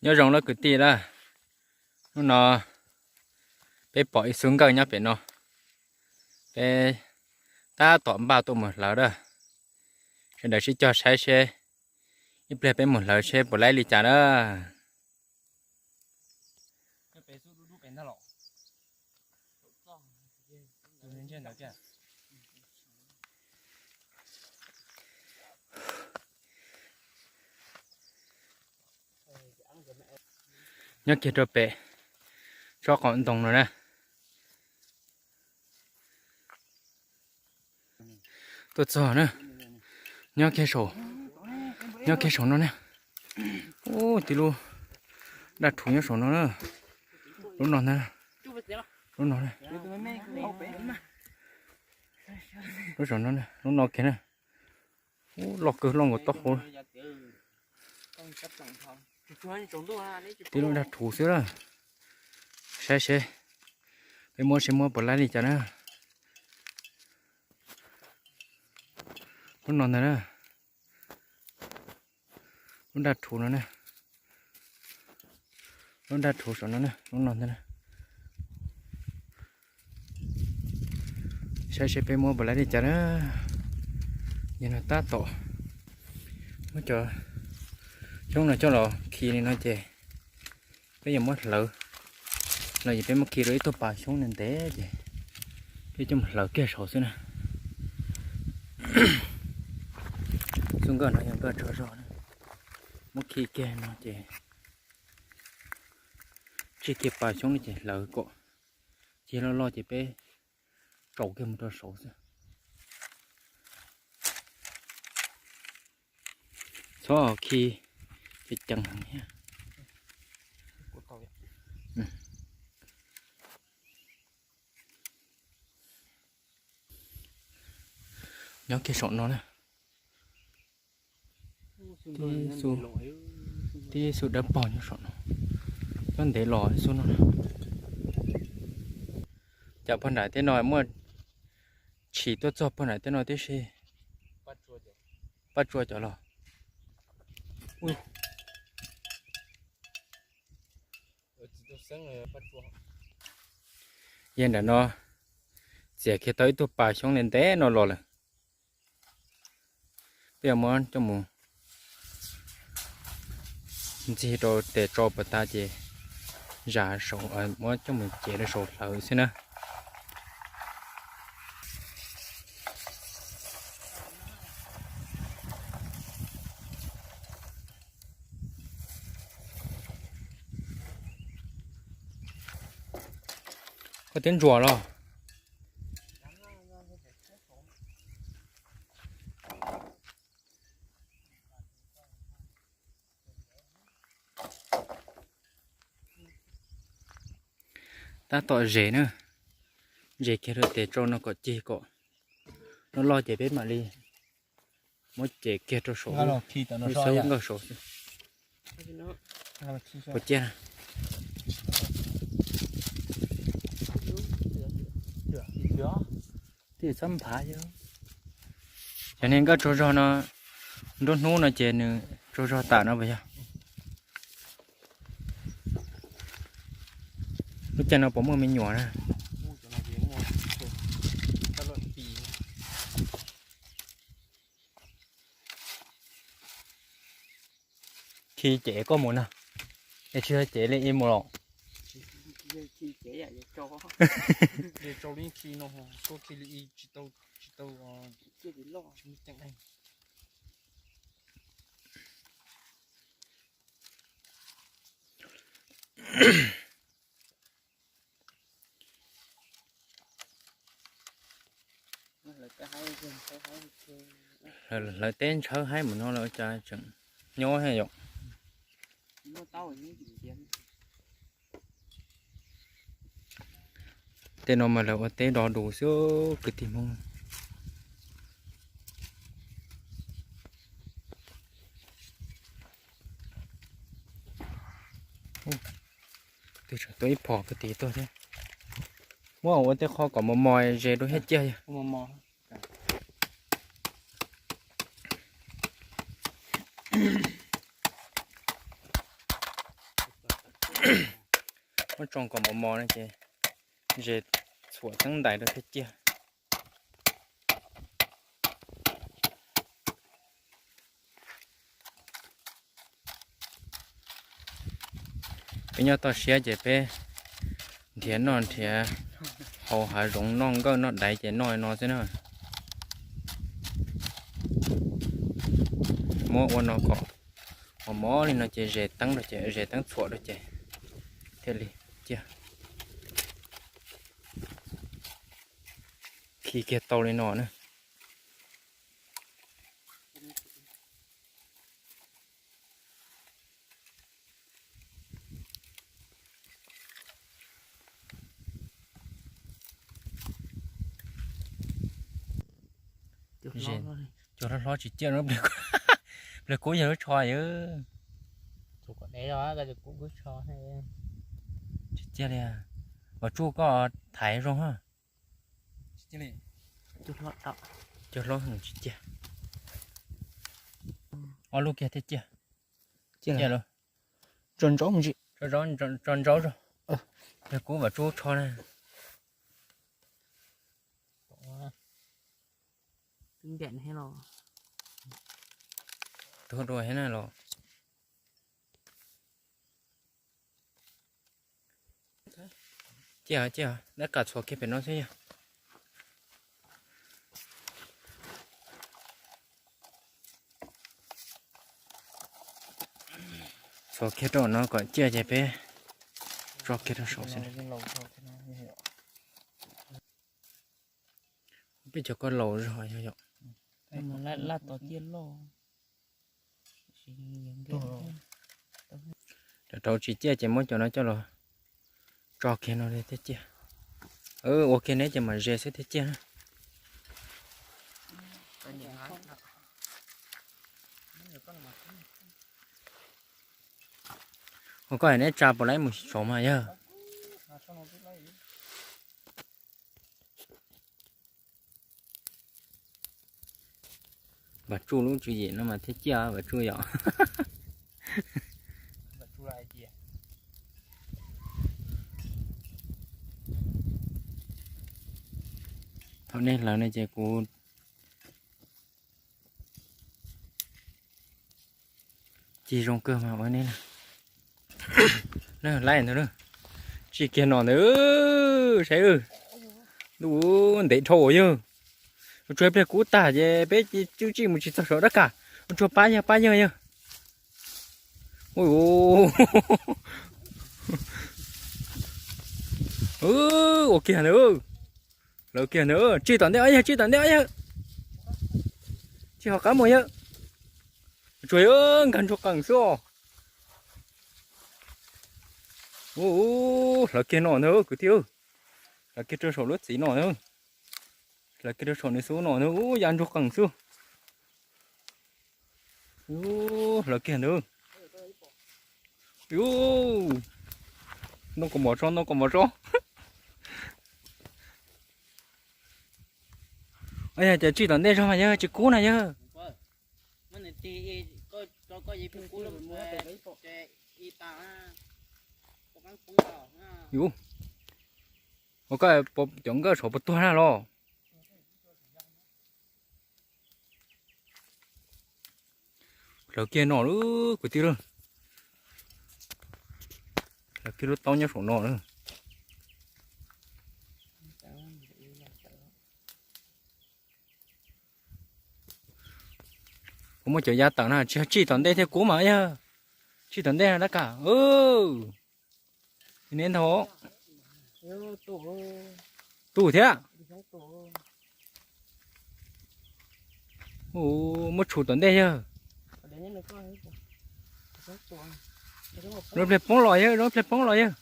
Nyob zoo lawm kwv tij lawm, hnub no peb pom ib xub nkawj nyob pem no, peb tab tom npaj tuaj mus hlawv lawm. Sawv daws sib cog saib seb ib pliag peb mus hlawv seb puas laib li cas na. Nyob kiag rau pem tsob qos ntoo no na. Tuaj txog na, nyob kiag saum, nyob kiag saum no na. Ub, tib lub daj rhuv nyob saum no na. Lub no ntag, lub no, lub saum no, lub no kiag na. Ub, loj kawg, loj nkaus taub hau. Tib lub daj rhuv xwb lawm. Saib seb peb muab seb muab puas laib li cas na. Lub no ntag na. Lub daj rhuv no na. Lub daj rhuv saum no na, lub no ntag na. Saib seb peb muab puas laib li cas na. Yog no tab tom muab cov xyoob no coj los khi li no ces peb yuav muab hlawv los ces peb muab khi rau ib tug pas xyoob ntev ntev ces peb coj mus hlawv kiag saud xwb na. Xub nkawj no yog nkawj tsaug zog na, muab khi kiag no ces tsig kiag pas xyoob no ces hlawv kom cig loj loj ces peb tsaus kiag mus rau saud xwb. Txhob khi ceev ceev heev thiab. Nyob kiag saum no na. Tib xu, tib xu dawb paug nyob saum no, nyob ntev los ib xu no. Cas puag nram tej no muaj tshis tuaj txog puag nram tej no tib si. Paj tsua cov los. Yog nram no txiav kiag tau ib tug pas xyoob ntev ntev no los lawm. Peb yuav muab coj mus ntxig rau tes tsau puas tas ces zam saud, muab coj mus cev rau saud hlawv xwb na. Koj twb ntsuas los? Tab tom zes na, zes kiag rau tes tsau no kom cig kom loj loj ces peb mam li muab cev kiag rau saum, xub nkawj saud xwb. Puas ciaj na? Txhob nphav. Cov niag nkawj tsaug zog no, nruab hnub no ces nws tsaug zog tas no puas yog? Lub caij no puas muaj me nyuam na? Khi cev koj mus no, es tsis yog cev li ib mus los. Lawv teb ntshawb haib mus no lawm cas tseem nyob thiab yom. Tej no mas lawv ua teb do dus xwb kwv tij Hmoob. Twb tseem tuaj ib phom kwv tij tuaj thiab. Muab ua tej qho kom mos mos ze rau thiab ciaj yog. Muab tsoo kom mos mos no ces zes txhuam teeb ntais rau thiaj ciaj. Peb nyob toj siab ces peb nrhiav noj nrhiav haus hav zoov noj nkawj noj daiv ces noj li no xwb na. Muab ua no kom mos mos li no ces zes teeb rau ces zes teeb txhuam rau ces thiaj li ciaj. Khi kiag tau li no na. Cua hlob hlob tsis ciaj no, pliag kub yog lub tsho yog. Tsis ciaj li. Vam Tsuj koj thaiv zoo ha. Cua hlob tsis ciaj. Ob lub kiag thiaj ciaj. Tso ntsaub mus ntsis. Tso ntsaub zog. Yog kuv Vam Tsuj tsho na. Tuag dua thiab na los. Ciaj ciaj, dab kam txhuam kiag pem no xwb yog. Txhuam kiag rau no kom ciaj ces peb tso kiag rau saum xwb. Peb cov koj laus zog yog yom. Laj tom ciaj loj. Cov rau tsis ciaj ces muab cov no coj los tso kiag no thiaj ciaj. Ua kiag neb ces mam ze xwb thiaj ciaj na. Ua koj neb tsa puas laib mus saud mas yog. Vam Tsuj lub tswv yim no mas thiaj ciaj Vam Tsuj yom. Thaum nej hlawv no ces kuv ci zoo kawg mas ua ne. Laib ntawd, tsis kiag no ntawd, saib, ntuj ntev dhau yawg. Ua tsuag pliag kub tag ces peb tsuj tsij mus tsis txog saum dab kam, ua tsuag pab yawg pab yawg yawg. Ua kiag ntawd, lawv kiag ntawd, tsij tom ntej os yawg, tsij tom ntej os yawg. Tsis hos qab mus yawg. Tsuag nkag ntsuag qees xwb os. Hlawv kiag no ntag kwv tij, hlawv kiag rau saum lub txiv no ntag. Hlawv kiag rau saum nws xub no ntag, ya ntsuag qees xwb. Hlawv kiag ntawd. Noj kaus mom tso, noj kaus mom tso. Yog tias tsij tom ntej zog mas yawg tsis kub na yawg. Ua koj cov nkawj saum puas tuag na los? Hlawv kiag no lub kwv tij lawm. Hlawv kiag lub taub nyob saum no lawm. Kuv muab cov ya tawm na, tsis yog tsij tom ntej thiaj kub mas yog. Tsij tom ntej dab kam. Neb ntag. Tu thiab. Muab tshum tom ntej yawg. Zoo pliag poob los yawg, zoo pliag poob los yawg.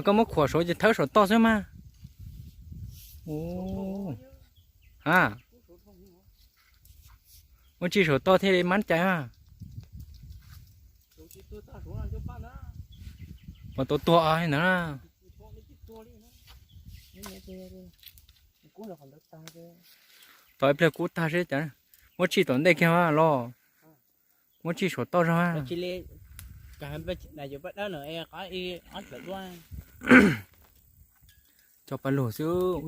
Koj muab khuam saud ces thawb saum toj xwb mas. Ha, muab tsij saum toj thiaj li mab cai mas. Pom tau tuag ntawd na. Tos ib pliag kub tag seb cas. Muab tsij tom ntej kiag los. Muab tsij saum toj zog. Cov paj lug xwb.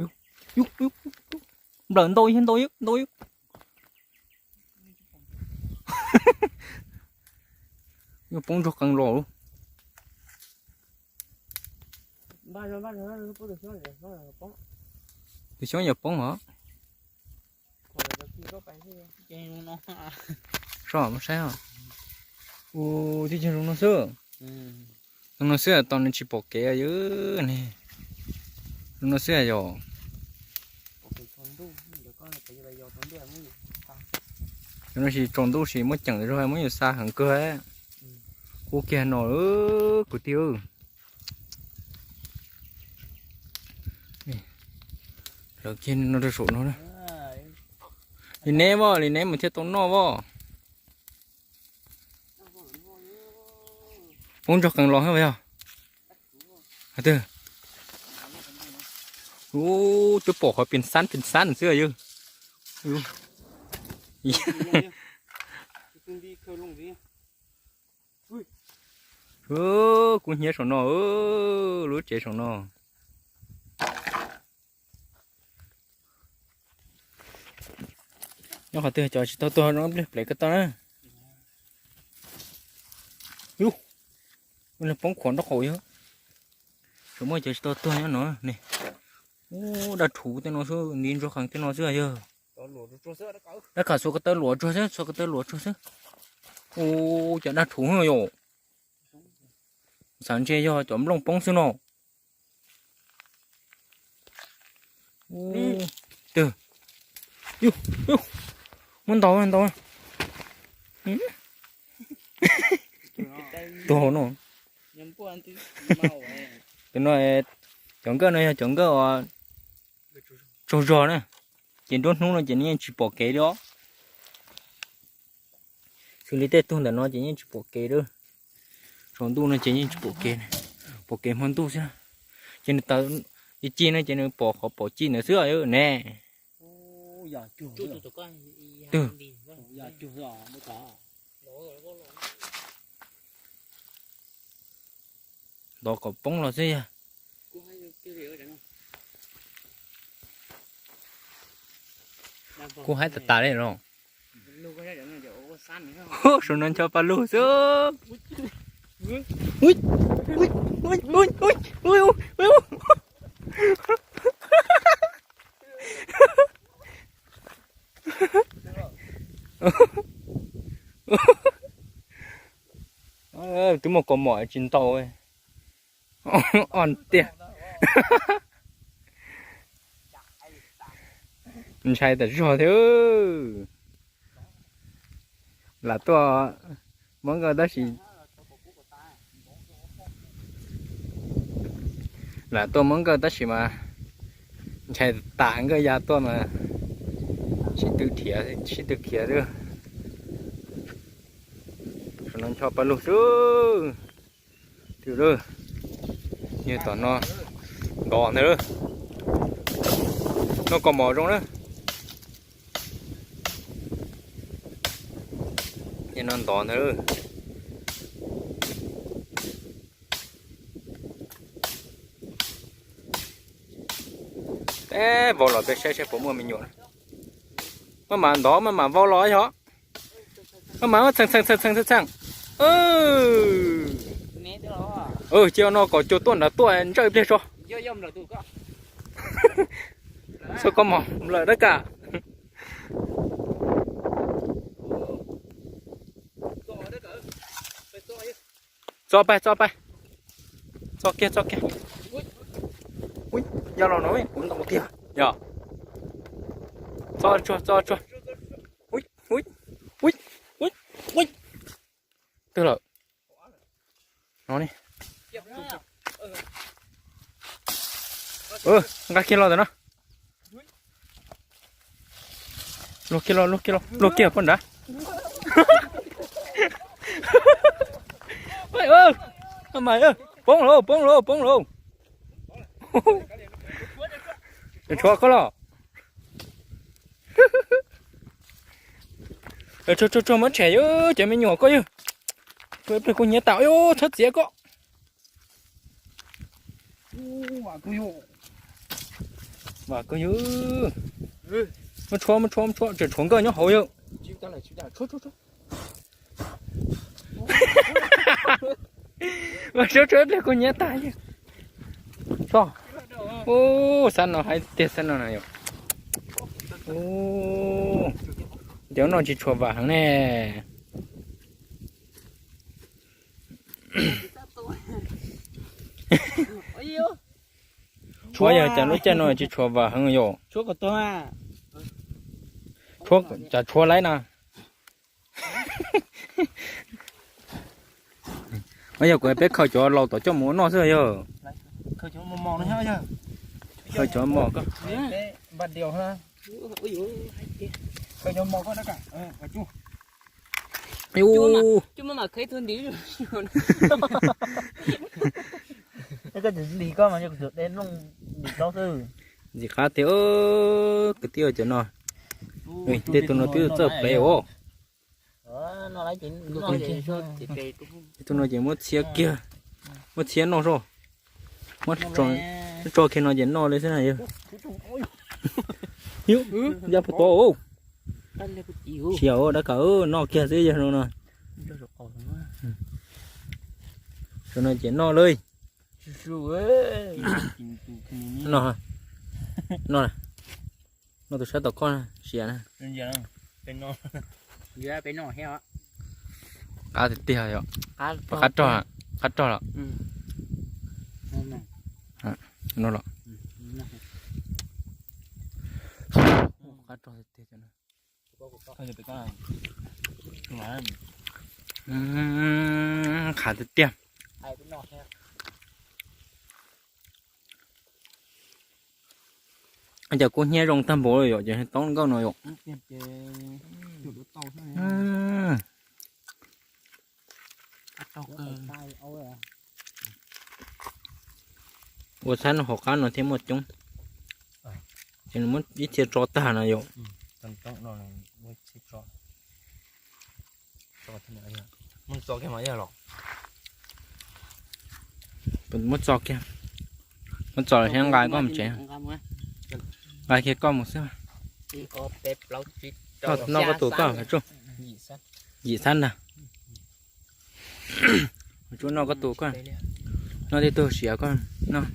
Nplawm ntau ntau ntau. Yuav poob nrog qees los. Tus xyoob yuav poob os. Soj muab saib os. Ua tib cag zoo no xwb. Zoo no xwb tau nws tsis pom kev yom ne. Zoo no xwb yom. Zoo no sis tsaus ntuj sis muab ceem zog muab yus xa heev kawg. Qub kiag no kwv tij. Lawv kiag no rau saum no. Li neb voj, li neb mus thiaj tau noj voj. Poob nrog qees los yog. Ub, twb pom qhov pis xab pis xab xwb yog. Kuv hnyiab saum no, lub tsev saum no. Nyob qhov twg cov tsis tau tuag no pliag plev ko tau na. Ub, poob khuam nraub qaum yog. Tseem muaj cov tsis tau tuag nyob no ne. Ub, dab rhuv tej no xwb, ntiv ntsuag qees tej no xwb yog. Dab kam xuas ko taw luam tsuag xwb, xuas ko taw luam tsuag xwb. Ub, cov dab rhuv yom. Xav ntshe yog cov nplooj poob xwb no. Twg, muab ntaus ntaus. Tuag no. Tus no, cov nkawj no yog cov nkawj uas tsaug zog na, ces nruab hnub no ces nws yeej tsis pom kev li os. Xws li tej tug ntawm no ces yeej tsis pom kev lawm. Tsaus ntuj no ces yeej tsis pom kev, pom kev hmo ntuj xwb. Ces nws taw ci ci no ces nws pom qhov pom ci ntawd xwb ne. Twg, ntov kom poob los xwb yog. Kuv hais tas tas li no. Saum no ncho pa lug xwb. Twb muaj kaus mom tsis ntaus. Os tiag. Ntshai tas zog thiab. Lam tuaj muab nkawj tab sis, lam tuaj muab nkawj tab sis mas ntshai tas nkawj ya tuaj mas sib tw khiav, sib tw khiav xwb. Saum no ncho pa lug xwb. Twb lawm, yog tom no ntov ntag lawm. Noj kaus mom zoo na. Yog no ntov ntag lawm. Teb vau los peb saib saib puas muaj me nyuam. Maj mam ntov maj mam vau los yog. Maj mam txheem txheem txheem txheem txheem. Cia no kom cua tuaj nrad tuaj ntsawj pliag tso. Xua koj mom lawm dab kam. Txo pais, txo pais. Txo kiag, txo kiag. Ui, yog los no kuv ntau tiag yog. Txo tsuag, txo tsuag. Ui, ui, ui, ui. Twg lawm? No ne. Nqa kiag los ntawm no. Luag kiag los, luag kiag los, luag kiag poj nrad. Mas, poob lauj, poob lauj, poob lauj. Tshuav koj los. Tso tso tso, muab tshem yog cov me nyuam koj yog. Tshuav ib pliag kuv hnyiab tas, txhob txiav koj. Vam koj yog. Muab tshuab, muab tshuab, muab tshuab, tseem tshuav nkawj nyob hauv yog. Mas sab tshuav ib pliag kuv hnyiab tas yog. Ub, xab no hais tiag, xab no na yog. Ub, cov no tsis tshua vam heev ne. Tshuav yog cas lub caij no tsis tshua vam heev yog. Tshuav, cas tshuav laib na. Yog kuv peb khaws cov laus tom coj mus ua noj xwb yog. Khaws cov mos ko. Ntxim qab tiag kwv tij cov no. Tej tug no twb txawj plev os. Tej tug no ces muab txhiab kiag, muab txhiab noj soj. Muab tso kiag no ces noj li xwb na yog. Ya puas tod. Sia dab kam noj kiag xwb yog no. Sawv no ces noj li. No, no, no tus sab tom koj sia na. Qab tiag tiag yom. Qab rog, qab rog los. No los. Qab rog tiag tiag. Qab tiag tiag. Cas kuv hnyiab zoo tag npaum li yom, ces toob nkauj no yom. Ua txhab no hauv qab no thiaj muaj coob. Ces nws muab ib txhia tso tag no yom. Muab txo kiag, muab txo los thiab nqa koj mus tsev. Nqa kiag koj mus xwb. Noj koj tus koj, yim xab ntag. Tsuas noj koj tus koj, noj tej tug siav koj noj.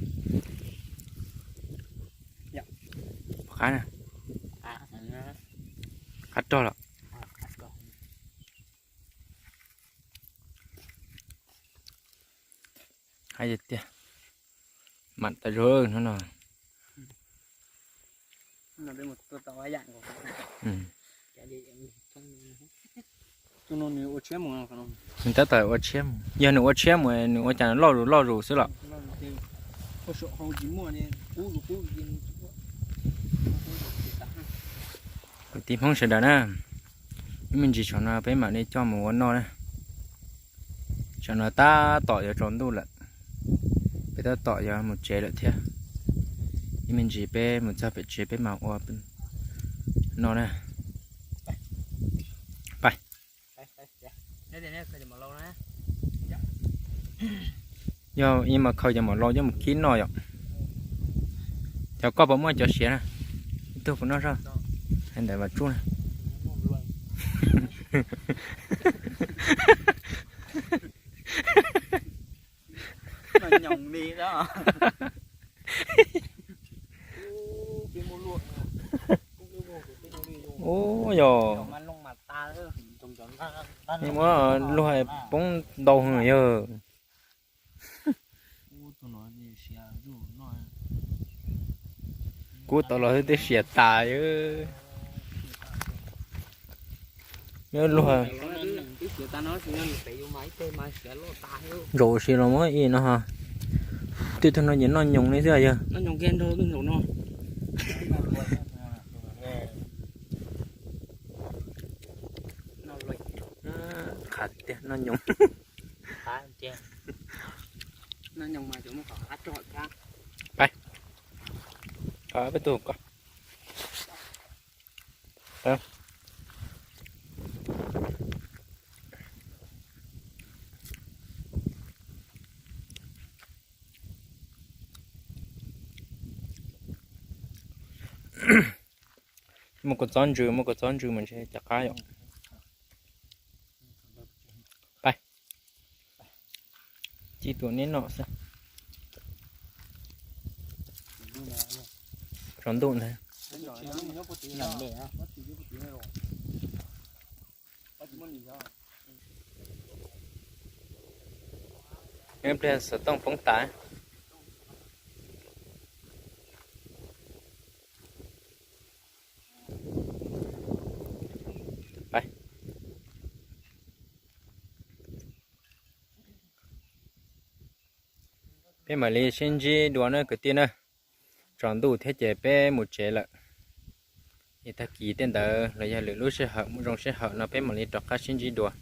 Qab na, qab rog los. Hais tiag, mam tas zog no. Nws tab tom ua tshiab mus, yog nws ua tshiab mus, yog nws ua cas loj zus loj zus xwb los. Kwv tij Hmoob sawv daws na, ib me ntsis saum no peb mam li coj mus ua noj na. Saum no tab tom yuav tsaus ntuj lawm, peb tab tom yuav mus tsev lawm thiab. Ib me ntsis peb mus txog pem tsev peb mam ua noj na. Yog ib mas khaws cov maum laus coj mus kib noj yom. Cov koj puas muaj cov siav na? Ib tug puas noj soj? Ntawm Vam Tsuj na. Ub yog, muab luag poob ntau heev yog. Kub tau los twb siav tas. Nyob luag ntsaum si los muab ib no. Twb tug no ces noj nyoos li xwb yog. Qhav tiag, noj nyoos. Peb tug ko. Muaj kua txob ntsws, muaj kua txob ntsws mas ntshe cov qab yom. Pais, ci tuam neb noj xwb. Tsaus ntuj ntag. Ib pliag xov tooj poob tas. Peb mam li sib ntsib dua na kwv tij na. Tsaus ntuj thiab ces peb mus tsev lawm. Es tag kis tej ntawd los yog lwm lub sij hawm muaj zoo sij hawm no peb mam li rov qab sib ntsib dua.